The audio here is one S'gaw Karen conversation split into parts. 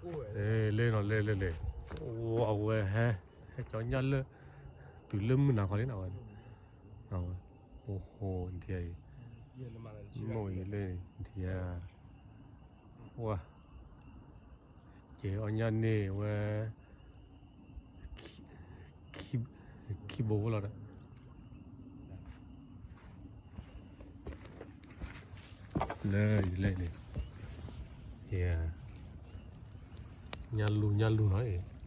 လဲၤနီၤ လဲၤလဲၤလဲၤ, အဝဲဟဲ ဟဲကၠီညၣ်လၢ တုၤလၢမုၢ်နၤခီလံနီၤဝဲ, အိၣ်ဟိ နထံၣ်အံၤ, မ့ၢ်အံၤလၢ နထံၣ်ဧါ, ဝါ ကဲအီၣ်ညၣ်န့ၣ်ဝဲ ခံဘိဖိလီၤဒီး လၢယလဲၣ်န့ၣ်, ညၣ်လူၢ် ညၣ်လူၢ်နီၤ,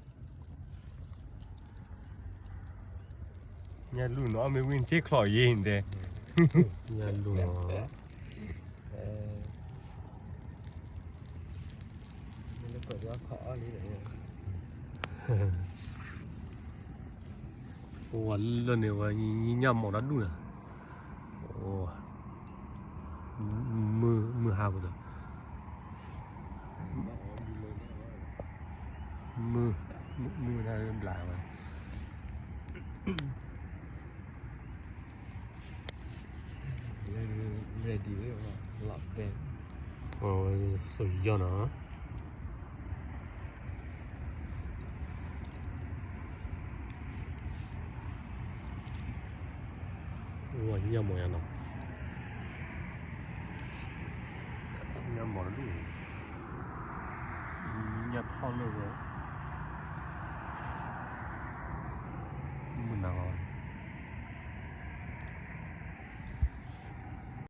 ညၣ်လူၢ်နီၤ မ့ၢ်ဝံၤနထံၣ်ချီးယံၤဒဲး, ညၣ်လူၢ်နီၤ, ပဝဲလၢန့ၣ်ဝဲ ညၣ်မီၢ်တၢ်ဒူၣ်န့ၣ်, မုၢ်ဟါပူၤဒီး မုၢ် မုၢ်တၢ်ဘျါဝဲ ready လီၤပဲ, စိယီၤနီၤ, ဝဲညၣ်မီၢ်ယၤနီၤ, ညၣ်မီၢ်တဒူၣ်, ညၣ်ထီၣ်လၢဝဲ